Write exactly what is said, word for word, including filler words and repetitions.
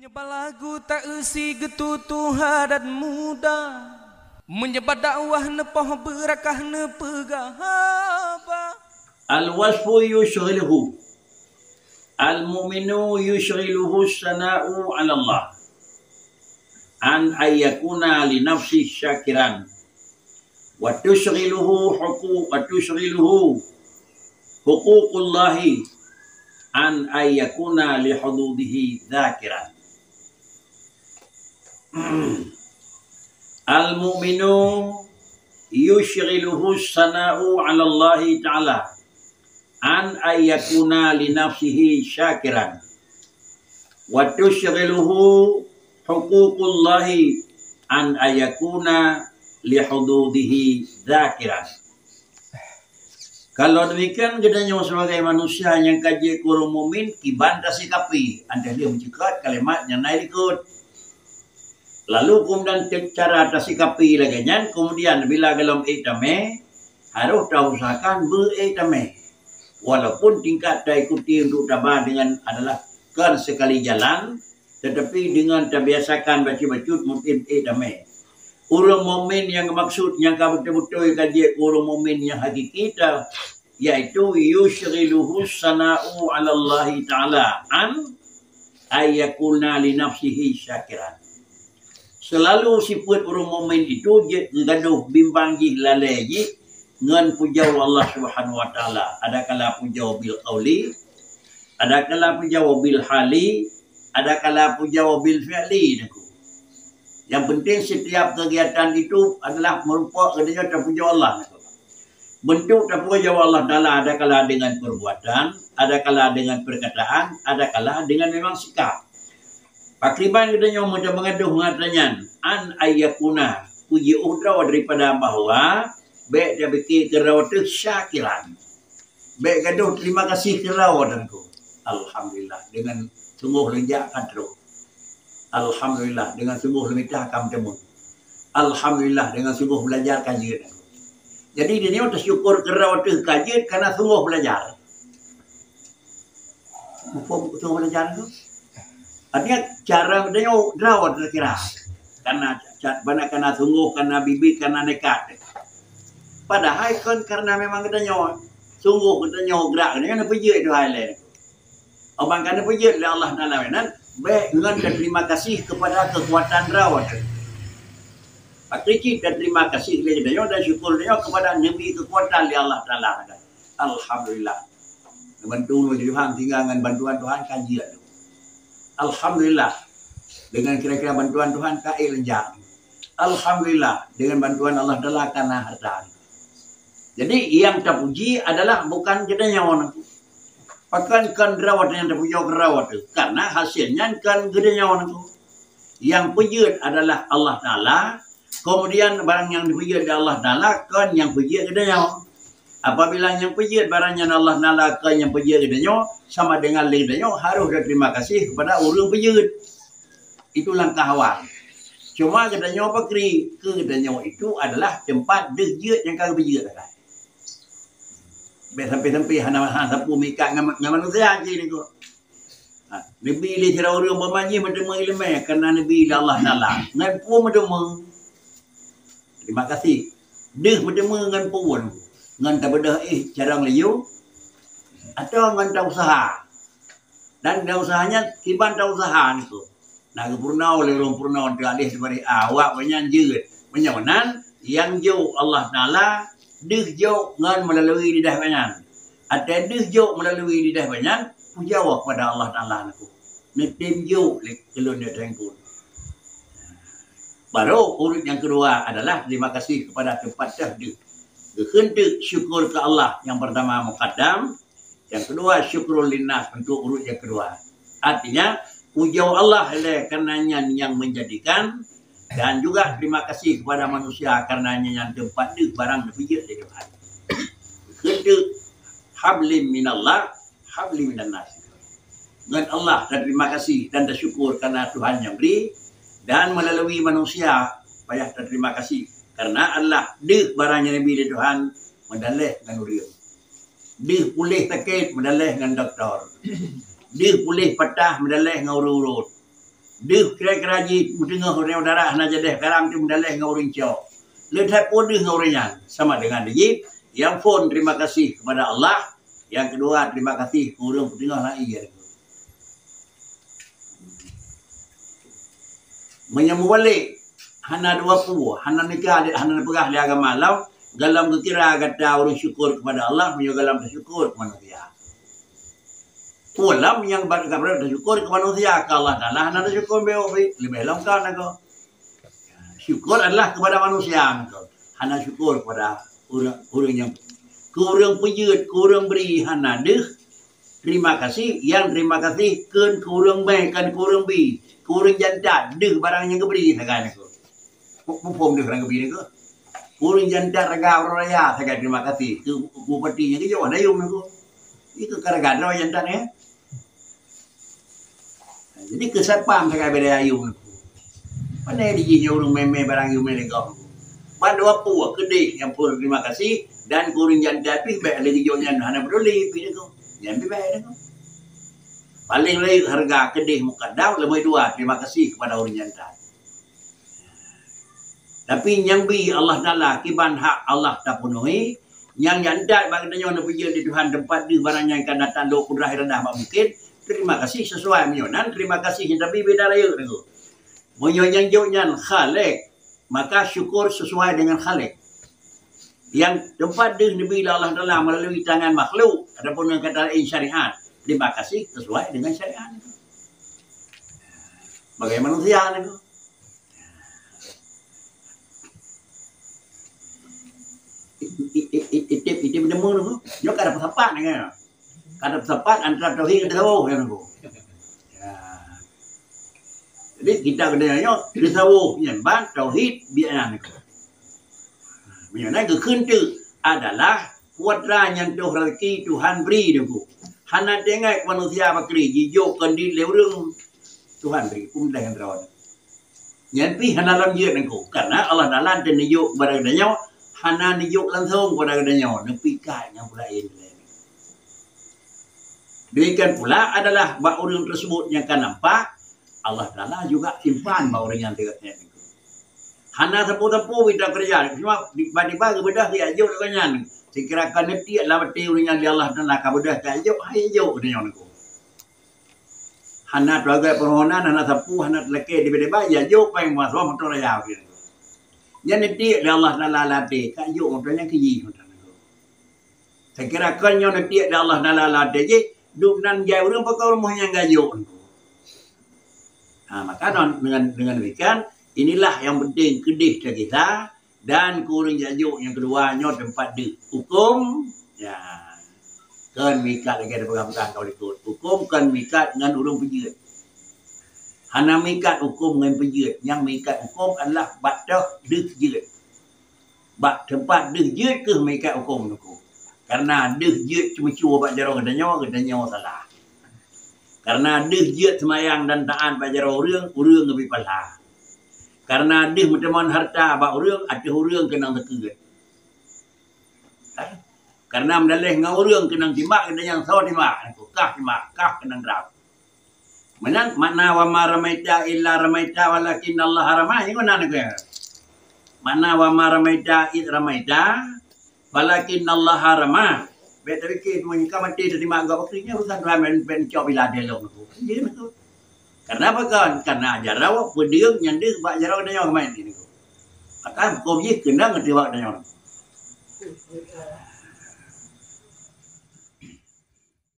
Balagu ta-eusi geututoe adat muda, meunyebat dakwah neupoh beurakah neupeugah haba. Al-wasfu yusyghiluhu. Al-mu'minu yusyghiluhu sana'u 'ala Allah. An ayyakuna li nafsihi syakiran. Wa tusyghiluhu huqu-, wa tusyghiluhu huququllahi an ayyakuna li hududihi dzakiran. Al-mu'minu yusyghiluhu sana'u 'ala Allahi ta'ala an ayyakuna li nafsihi syakiran. Wa tusyghiluhu huququllahi an ayyakuna li hududihi dzakiran. Kalau demikian, geutanyoe sebagai manusia nyang ka jeuet keu ureuëng mukmin, kiban tasikapi, 'an teuh lheueh meuceukat kalimat nyang na likot. Lalu keumudian cara tasikapi lagée nyan, keumudian bila gohlom ék tamé, harôh tausahakan beu ék tamé. Walaupun tingkat taikuti untuk taba dengan adalah kon sekali jalan, tetapi dengan tabiasakan bacut-bacut mungkin ék tamé. Ureuëng mukmin nyang maksud nyang ka beutôi-beutôi ka jeuet keu ureuëng mukmin nyang hakiki ta, yaitu yusyghiluhu sana'u 'ala Allahi ta'ala an ayyakuna li nafsihi syakiran. Selalu sifeuet ureuëng mukmin itu jeuet geugadoh bimbang jih lalée jih ngon pujoe Allah Subhanahu wa Ta'ala. Adakala pujoe bil qauli, adakala pujoe bil hali, adakala pujoe bil fi'li, Teungku. Yang penting setiap kegiatan itu adalah merupakan geutanyoe tapujoe Allah, Teungku. Bentuk tapujoe Allah Ta'ala adakala dengan perbuatan, adakala dengan perkataan, adakala dengan memang sikap. Pakriban geutanyoe meunyoe meungadoh ngon ata nyan, an ayyakuna, kujiôh droe daripada bahwa bék tapike keudroe teuh syakiran. Bék gadoh terima kasih keudroe, Teungku. Alhamdulillah, dengan sunggoh lôn jak ka trok. Alhamdulillah, dengan sunggoh lôn mita ka meuteumé. Alhamdulillah, dengan sunggoh belajar ka jeuet. Jadi, di nyoe teusyukur keudroe teuh ka jeuet karena sunggoh belajar. Muphom beutôi belajar tu. Artinya, cara geutanyoe droe teuh kira. Karena cat bana, karena sunggoh, karena bibit, karena nekat. Padahai kon karena memang geutanyoe sunggoh, geutanyoe gerak, geutanyoe neupeujeuet itu hai lé. Abang kana peujeuet lé Allah Taala nan, bék ngon terima kasih kepada kekuatan droe teuh. Pakri cit terima kasih lé geutanyoe dan syukur geutanyoe kepada neubri kekuatan lé Allah Taala. Alhamdulillah. Bantu lôn Tuhan, tinggai ngon bantuan Tuhan ka jeuet. Alhamdulillah. Dengan kira-kira bantuan Tuhan ka ék lôn jak. Alhamdulillah, dengan bantuan Allah Taala ka na hareuta. Jadi, nyang tapuji adalah bukan geutanyoe. Pakon kon droe nyang tapujoe droe teuh, karena hasil nyan kon geutanyoe. Nyang peujeuet adalah Allah Taala, kemudian barang nyang dipeujeuet lé Allah Taala kon nyang peujeuet geutanyoe. Apabila nyang peujeuet barang nyan Allah Taala kon nyang peujeuet geutanyoe, sama dengan lé geutanyoe harôh terima kasih kepada ureuëng peujeuet. Itu langkah awal. Cuma geutanyoe pakri, keu geutanyoe itu adalah teumpat deuh jeuet nyang ka geupeujeuet akai. Bék sampai-sampai hana, hana sapeue meuikat ngon, ngon manusia jih niko. Ha, neubri lé sidroe ureuëng umpama jih meuteumé iéleumé, karena neubri lé Allah Taala. Ngon peue meuteumé? Terima kasih. Deuh meuteumé ngon peue? Ngon tabeudôh éh carông liyô, atawa ngon tausaha? Dan tausaha nyan kiban tausaha niko. Na geupeurunoe lé ureuëng peurunoe teualih daripada awak nyan jeuet. Meunyoe nan, nyang jok Allah Taala, deuh jok ngon meulalu lidah nyan. Até deuh jok meulalu lidah nyan, pujoe kepada Allah Taala niko. Neutem jok lé keu lôn ya Tuhanku. Baru urut nyang keudua adalah terima kasih kepada teumpat teuh deuh. Geukheun teuk syukur keu Allah nyang pertama mukaddam, nyang keudua syukrul linnas untuk urut nyang keudua. Artinya, pujoe Allah lé karena nyan nyang menjadikan, dan juga terima kasih kepada manusia karena nyan teumpat deuh barang neupeujeuet lé Tuhan. Geukheun teuk hablim minallah, hablim minan nas. Ngon Allah taterima kasih dan tasyukur karena Tuhan nyang bri, dan meulalu manusia payah taterima kasih karena adalah deuh barang nyang neubri lé Tuhan meudaleh ngon ureuëng. Deuh puléh sakét meudaleh ngon doktor. Deuh puléh patah meudaleh ngon ureuëng urot. Deuh kira-kira jih meuteungoh ureuëng darat hana jadeh karam tu meudaleh ngon ureuëng cok. Le that peue deuh ngon ureuëng nyan sama dengan jih nyang phon terima kasih kepada Allah, nyang keudua terima kasih keu ureuëng peuteungoh laén. Meunyoe meubalek hana dua peue, hana nikah, hana peugah lé agama lom, golom geukira gata ureuëng syukur kepada Allah meunyoe golom teusyukur keu manusia. Peue lom nyang ba-, ka berarti teusyukur keu manusia, keu Allah Taala hana teusyukur, leubeh lom ka na ko. Syukur adalah kepada manusia, na ko. Hana syukur kepada ureuëng, ureuëng nyang, keu ureuëng peujeuet, keu ureuëng bri hana deuh. Terima kasih, nyang terima kasih keu, keu ureuëng mè, kan keu ureuëng bi, keu ureuëng jantat deuh barang nyang geubri sagai, na ko. Pu-, muphom deuh barang geubri, na ko. Keu ureuëng jantat rega uroe raya sagai terima kasih keu, keu bupati nyang geujok dayung, na ko. Itu ka rega droe jantat, eh. Jadi keusatpam sagai beda ayum. Pandai dijih nyoe ureuëng mè-mè barang yum mè lé gob. Ban dua peue keudeh nyang phon terima kasih dan keu ureuëng jantai pih bèk lé geujok nyan hana peduli pih, na ko. Nyan pih bèk, na ko. Paling lé harga keudeh mukadam, leubeh dua terima kasih kepada ureuëng jantai. Tapi nyang bi Allah Taala kiban hak Allah tapenuhi, nyang jantat bak geutanyoe neupeujeuet lé Tuhan teumpat deuh barang nyang ka datang lé kudrah iradah bak mungken, terima kasih sesuai meunyoe nan terima kasih nyang tabi beda rayeuk, na ko. Meunyoe nyang jok nyan Khalik, maka syukur sesuai dengan Khalik. Nyang teumpat deuh neubi lé Allah Taala melalui tangan makhluk ataupun dengan kata lain syariat, terima kasih sesuai dengan syariat. Bagaimana manusia, na ko. I-, i-, i-, i-, itip, itip deungoe tu. Nyoe ka ada peusapat, na ko. Ka ada peusapat antara tauhid ngon tasawuf, na ko. Ya. Jadi, kita kena nyoe tasawuf nyan ban tauhid biasa, na ko. Meunyoe na geukheun teuk adalah putra nyang toh rezeki Tuhan bri, na ko. Hana teuingat manusia bakri jijok keu dit lé ureuëng Tuhan bri, peumeudah nyang droe. Nyan pih hana lom jeuet, na ko. Karena Allah Taala teuneujok kepada geutanyoe, hana neujok langsung kepada geutanyoe, neupikat nyang peulaén. Demikian pula adalah bak ureuëng tersebut nyang ka nampak, Allah Taala juga simpan bak ureuëng nyang teuh nyan. Hana sapeue-sapeue mita keureuja, cuma tiba-tiba geubeudôh geujok lagée nyan. Sikira ka neutiek lam até ureuëng nyan lé Allah Taala ka beudôh ka jok, hai jok geutanyoe, na ko. Hana teuagak peumohonan, hana sapeue, hana teulakée tiba-tiba jijok péng meuasoe moto raya. Nyan neutiek lé Allah Taala lam até, ka jok moto nyan keu jih, na ko. Sikira kon nyoe neutiek lé Allah Taala lam até jih, dum nan jai ureuëng pakon rumoh nyang ka jok. Ha, maka non, dengan, dengan demikian, inilah yang penting keudeh keu gata dan keu ureuëng jijok nyang keudua nyoe teumpat deuh. Huköm, ya, kon meuikat lagée tapeugah-peugah ka likot. Huköm kon meuikat ngon ureuëng peujeuet. Hana meuikat huköm ngon peujeuet. Nyang meuikat huköm adalah bak toh deuh jeuet. Bak teumpat deuh jeuet kheueh meuikat huköm, na ko. Karena deuh jeuet ceumeucue bak jaroe geutanyoe, geutanyoe salah. Karena deuh jeuet seumayang dan taát bak jaroe ureuëng, ureuëng geubri pahala. Karena deuh meuteumon hareuta bak ureuëng, ateueh ureuëng keunong teukeut. Kan? Karena meudaleh ngon ureuëng keunong timbak, geutanyoe soe timbak, na ko, kah timbak, kah keunong drab. Meunan makna wa ma ramaita illa ramaita walakinnallaha rama, nyan meunan, na ko. Makna wa ma ramaita id ramaita walakinnallaha rama. Bèk tapike meunyoe ka maté teurimong gob bakri nyan urusan Tuhan, bèk, bèk neucok bila deh lom, na ko. Jeuet, na ko. Karena apa kon? Karena jaroe peudeueng nyang deuh bak jaroe geutanyoe keumain, na ko. Maka huköm jih keunong ateueh bak geutanyoe.